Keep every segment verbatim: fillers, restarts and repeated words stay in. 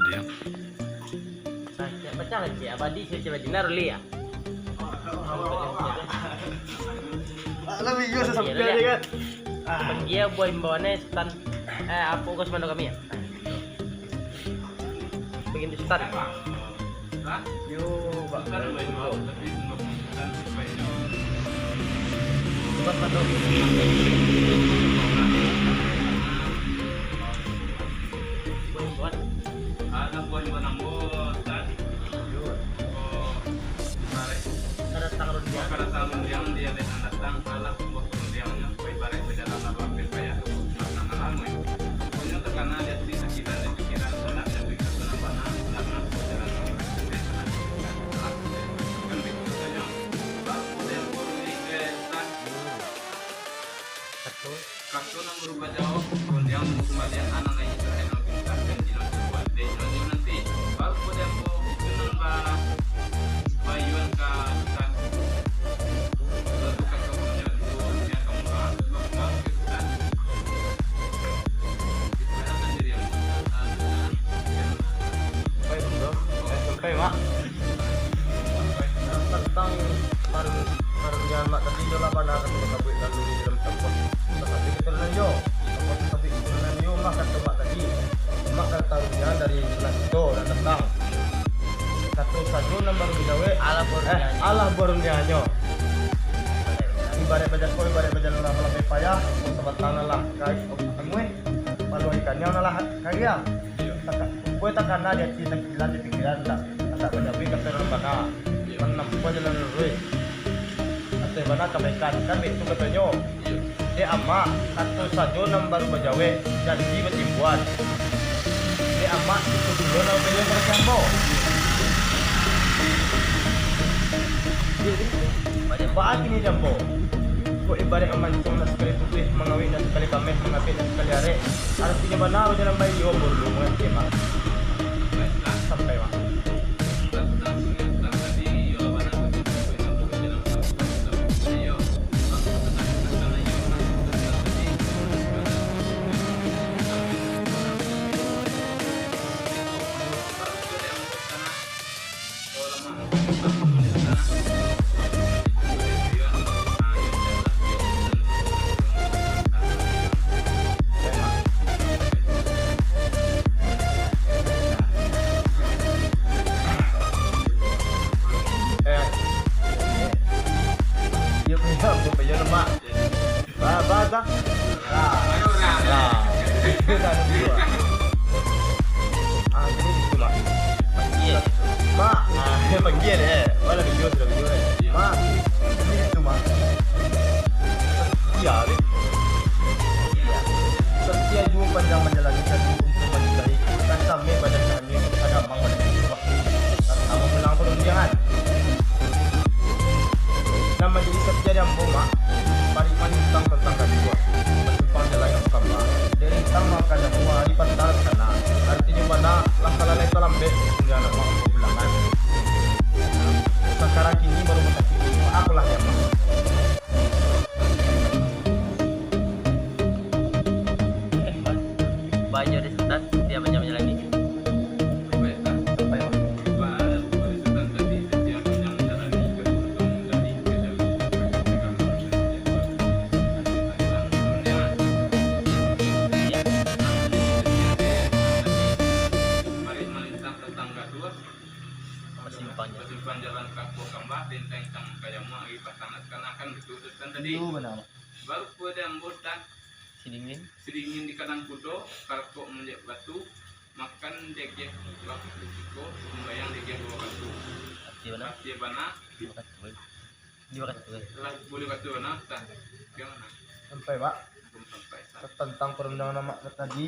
Nah, cek pacah lah, cek abadi, cek abadi, nah, Ruli, ya? Alah, video sampai aja kan. Panggia buah imbauannya, Sutan. Eh, apa kos mando kami, ya? Bagian di Sutan. Yo, Pak. Buat apa tuh? Buat, buat. Ada buah imbauan ambo, Sutan. Yo. Oh, tarik. Kada datang rundiang. Kada datang rundiang, dia datang, datang, alah, buah rundiangnya. Ibarat bajalan lalu, hampir payah tu, makna malam, weh. Pokoknyo takana di ati, sakilan di pikiran, sanak di pikiran, sanak bana, sanak nak bajalan, sanak nak bajalan, sanak nak bajalan, sanak nak bajalan, sanak nak bajalan. Baru kemudian guru ni, eh, tak. Satu. Kato nan barubah jawab, rundiang sumaliang, anak lai Israel, nan pintar, janji nan sabuah, dek, janji nanti. Baru kemudian, oh, itu nan ba-, bayuan ka Sutan. Tantang par-, parundiangan Mak tadi, iyo lah bana kato basabuik lalu di dalam tampah. Tatapi keturunan iyo, tampah tatapi keturunan iyo mah kato Mak tadi. Mak kato rundiangan dari nan kito nan datang. Kato sajo nan baru dijawek, alah buah rundiangannyo. Ibarat bajako, ibarat bajalan lah malapeh payah, sabatang lah kai, anguih, paluah ikan nan lah karia. Taka-, kue takana di ati, takilan di pikiran, tak, tak bajawek kato nan bana. Kan nampak jalan luruih. Ateh bana kabaikan, kan baitu katonyo. Dek Amak, kato sajo nan baru bajawek, janji batimbuan. Dek Amak, itu pulo nan bajawek kabake ambo. Baa kini di ambo? Kok ibarat mamancang nan sakali putuih, mangawik nan sakali kameh, mangapik nan sakali arek. Aratinyo bana bajalan baiyo, ambo dulu mangarati, Mak. Sampai, Mak. Ba, ba, ba. Nah. Nah. Ah, jadi gitu, Mak. Iya. Mak, ah, panggil, eh. Mana video, sudah video, eh. Mak, jadi gitu, Mak. Iya, deh. Iya. Setia juo panjang manjalani sadu untuak manikahi, kan sampai badan kami, ada amang badan kami, Mak. Kan amang pulang turun, jangan. Nan manjadi satia di ambo, Mak, parik malintang tantang kaduo, basimpang jalan ka Kamba. Dek rintang mangka jamuah, di panta ka sinan. Aratinyo bana, lah salalai talambek, tingga anak Mak ambo pulangan. Sakarang kini baru basakik, apolah di ambo. Banyak di Sutan, dia banyak menjalani. Basimpang jalan. Basimpang jalan ka Kamba, tentang-tentang ka jamuah, agi patang nak kanakan betul kan tadi. Iyo, bana. Baru pun dia ambo, Tan. Sidingin. Sidingin di kadang kudo, karakok manjak batu, makan jageh wakatu siko, sumbayang jageh duo wakatu. Arti bana? Arti bana? Duo wakatu, eh. Duo wakatu, eh. Lah, buliah wakatu bana, Tan. Bagaimana? Sampai, Pak. Belum sampai, Tan. Tantang parundiangan Amak tadi,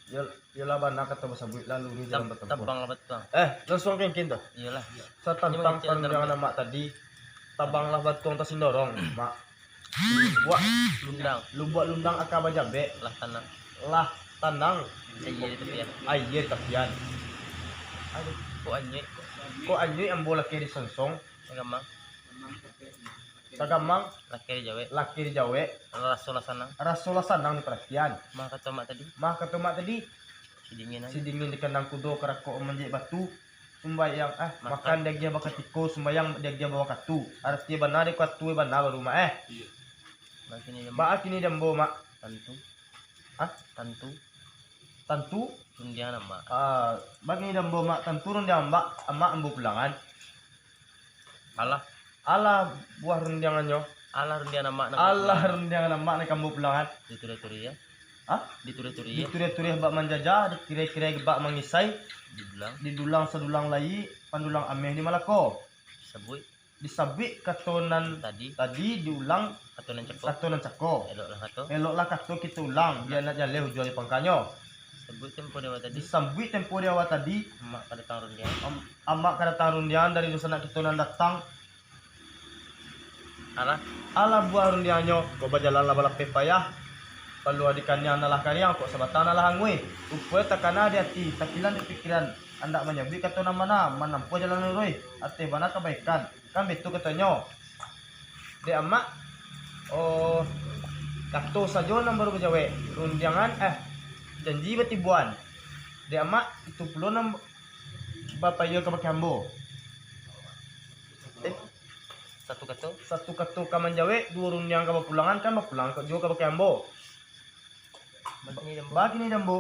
yo, yo lah bana kato basabuik lalu ni dalam batuang. Tabang lah batuang. Eh, langsuang kengkin tu. Iyolah. Satantang parundiangan Amak tadi, tabang lah batuang tasindorong, Mak. Lumbuak lundang. Lumbuak lundang aka bajabek. Lah tanang. Lah tanang. Aia di tapian. Aia di tapian. Aduh. Kok anyuik? Kok anyuik ambo lakeh disongsong. Sagamang. Sagamang. Lakeh dijawek. Lakeh dijawek. Raso lah sanang. Raso lah sanang di paratian. Mah kato Mak tadi. Mah kato Mak tadi. Sidingin ai. Sidingin di kandang kudo, karakok manjek batu. Sumbayang, eh, makan. Makan diagiah bakatiko, sumbayang diagiah bawakatu. Arati bana di wakatu bana baru, Mak, eh. Iyo. Bakini di ambo. Bakini di ambo, Mak. Tantu. Hah? Tantu. Tantu? Rundiangan amak. Ah, bakini di ambo, Mak. Tantu rundiangan amak, amak ambo pulangan. Alah. Alah buah rundiangannyo. Alah rundiangan amak nan. Alah rundiangan amak nan ka ambo pulangan. Dituriah-turiah. Hah? Dituriah-turiah. Dituriah-turiah bak manjajah, dikirek-kirek bak mangisai. Didulang. Didulang sadulang lai, pandulang ameh di Malako. Sabuik. Disabuik kato nan tadi. Tadi diulang. Kato nan cako. Kato nan cako. Eloklah kato. Eloklah kato kito ulang, bia nak jaleh ujuang di pangkanyo. Sabuik tempo di awal tadi. Disabuik tempo di awal tadi. Amak ka datang rundiang. Am-, amak ka datang rundiang dari dunsanak kito nan datang. Alah. Alah buah rundiangnyo, kok bajalan lah balapeh payah. Paluah di kaniang nan lah kariang, kok sabatang nan lah anguih. Rupo takana di ati, takilan di pikiran, andak manyabuik kato nan bana, manampuah jalan luruih, ateh bana kabaikan. Kan baitu katonyo. Dek amak, oh, kato sajo nan baru bajawek, rundiangan, eh, janji batimbuan. Dek amak, itu pulo nan bapayo kabake ambo. Eh, satu kato. Satu kato ka manjawek, duo rundiang ka bapulangan, kan bapulang juo kabake ambo. Bakini di ambo. Bakini di ambo.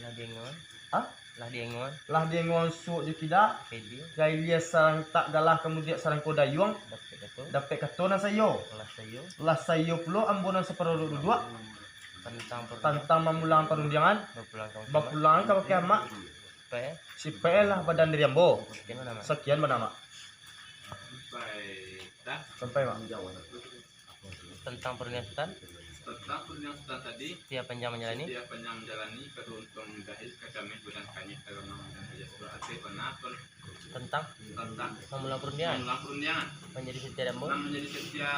Lah diengon. Hah? Lah diengon. Lah diengon suok jo kida. Kailia. Kailia sarantak galah, kamudiak sarangko dayuang. Dapek kato. Dapek kato nan saiyo. Lah saiyo. Lah saiyo pulo ambo nan saparodok duduak. Tantang paru-, tantang mamulang parundiangan. Bapulang ka, bapulang kabake amak. Sipaik. Sipaiklah badan diri ambo. Sakian bana, Mak. Sakian bana, Mak. Sampai, dah. Sampai, Mak. Tantang parundiangan Sutan. Tantang parundiangan Sutan tadi. Setia panjang manjalani. Setia panjang manjalani, kaduo untuang manyudahi, kacameh badan kanyuik, tagamang badan kajatuah, ateh bana. Tantang. Tantang. Mamulang parundiangan. Mamulang parundiangan. Manjadi setia di ambo. Nan manjadi setia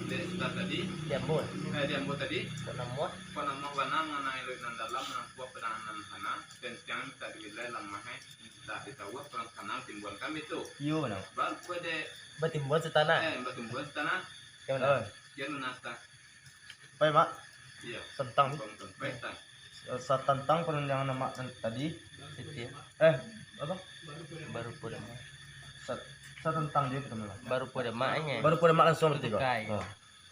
dek Sutan tadi. Di ambo. Eh, di ambo tadi. Kok namuah. Kok namuah bana manganangi lauik nan dalam, manampuah padanganan nan hana, sentiang mintak dibilai, lamah, eh, mintak ditawua, kurang kanal timbuan kami tu. Iyo, bana. Baru kue dek. Batimbuan Sutan. Eh, batimbuan Sutan. Iyo, bana. Eh. Kian bana, Sutan. Pai, Mak. Iyo. Tantang. Tantang. Pai, Sutan. Eh, satantang parundiangan amak nan tadi. Setia. Eh, apo? Baru podo amak. Sa-, satantang juo kito malah. Baru podo amak, eh. Baru podo amak langsung berarti ko? Tukai. Oh.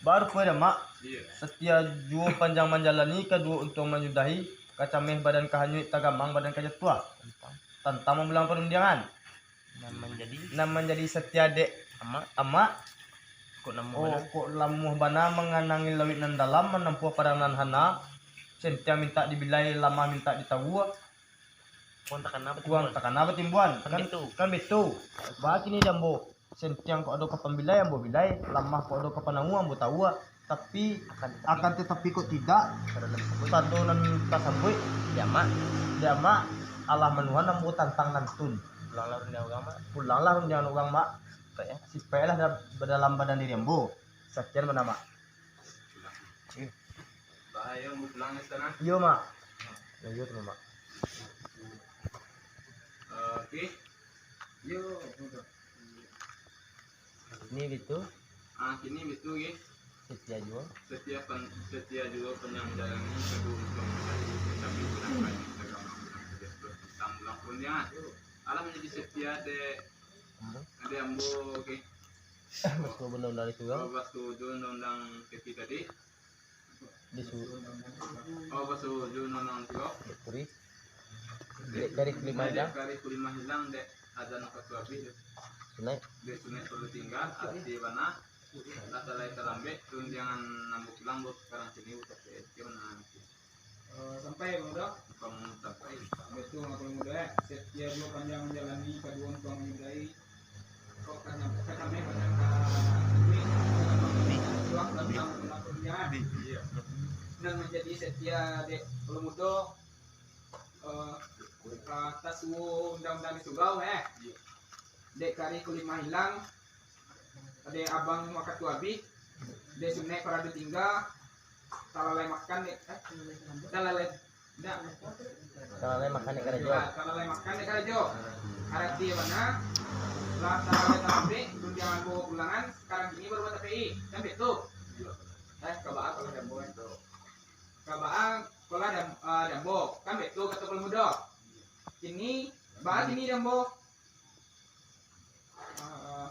Baru podo amak. Iyo. Setia juo panjang manjalani, kaduo untuang manyudahi, kacameh badan kahanyuik, tagamang badan kajatuah. Tantang. Tantang mamulang parundiangan. Nan manjadi. Nan manjadi setia dek amak. Amak. Kok namuah. Oh, bana. Kok namuah bana manganangi lauik nan dalam, manampuah padang nan hana, sentiang mintak dibilai, lamah mintak ditawua. Kuang takana batimbuan. Kuang takana batimbuan. Kan, kan baitu. Kan baitu. Bakini di ambo. Sentiang kok ado ka pambilai, ambo bilai. Lamah kok ado ka panawua, ambo tawua. Tapi, akan tetapi, akan tetapi kok tidak, sado nan tasabuik, sado nan tasabuik, di amak. Di amak, alah manuhan ambo tantang nantun. Pulanglah rundiang urang, Mak. Pulanglah rundiang urang, Mak. Sipaik, eh? Sipaiklah da-, dalam badan diri ambo. Sakian bana, Mak. Bahayo, ambo pulang ka Sutan, ah. Iyo, Mak. Iyo tu, Mak. Oke. Yo, udah. Kini baitu. Ah, kini baitu, ge. Setia juo. Setia pan-, setia juo panjang manjalani, kaduo untuang manyudahi, kacameh badan kahanyuik, tagamang badan kajatuah, tantang mamulang parundiangan. Alah manjadi setia dek. Ambo. Dek ambo, oke. Basuo undang-undang di surau. Oh, basuo undang-undang kaki tadi. Di su-, oh, basuo undang-undang di surau. Dek Puri. Dek Kari Kulimah Hilang. Dek Kari Kulimah Hilang, dek adzan wakatu abih tu. Sunaik. Dek sunaik paralu tingga, arati bana. Lah talai talambek, rundiangan ambo pulang, baru sakarang kini, tapi kio nan. Eh, sampai, Bang Uda? Sampai. Baitu, Bang Uda, eh. Setia juo panjang manjalani, kaduo untuang manyudahi. Kok ka nyampe, ka sampai pada ka, ini, suang tantang mamulang parundiangan. Iyo. Nan manjadi setia dek Kepala Mudo, eh, ka tasuo undang-undang di surau, eh. Iyo. Dek Kari Kulimah Hilang, dek abang wakatu abih, dek sunaik paralu tingga, talalai makan dek, eh, talalai, ndak. Talalai makan dek karajo. Ah, talalai makan dek karajo. Arati bana, lah talalai talambek, rundiangan bapulangan, sakarang kini baru batapek-i. Kan baitu? Eh, ka baa kalau di ambo, eh? Ka baa kalau di am-, eh, di ambo. Kan baitu kato Kepala Mudo. Kini, baa kini di ambo. Ah,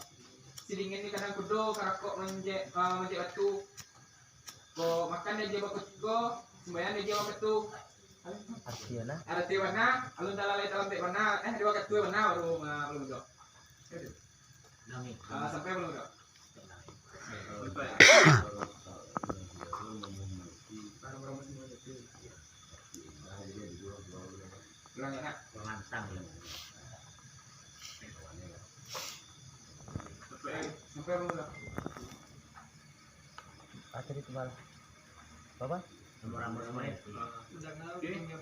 silingan ni kadang kudo, karakok manjek, ah, manjek batu. Ko makan dek ajo bakutiko, sumbayang dek ajo bakatu. Arti bana? Arti bana, alun talambek bana, eh, di wakatu bana baru, ah, baru mudo. Ah, sampai baru mudo. Sampai. Kurang enak. Kurang antang ya. Sampai, sampai baru mudo. Ah, tadi tu malah. Apa? Rambut-rambut semua ya. Oke.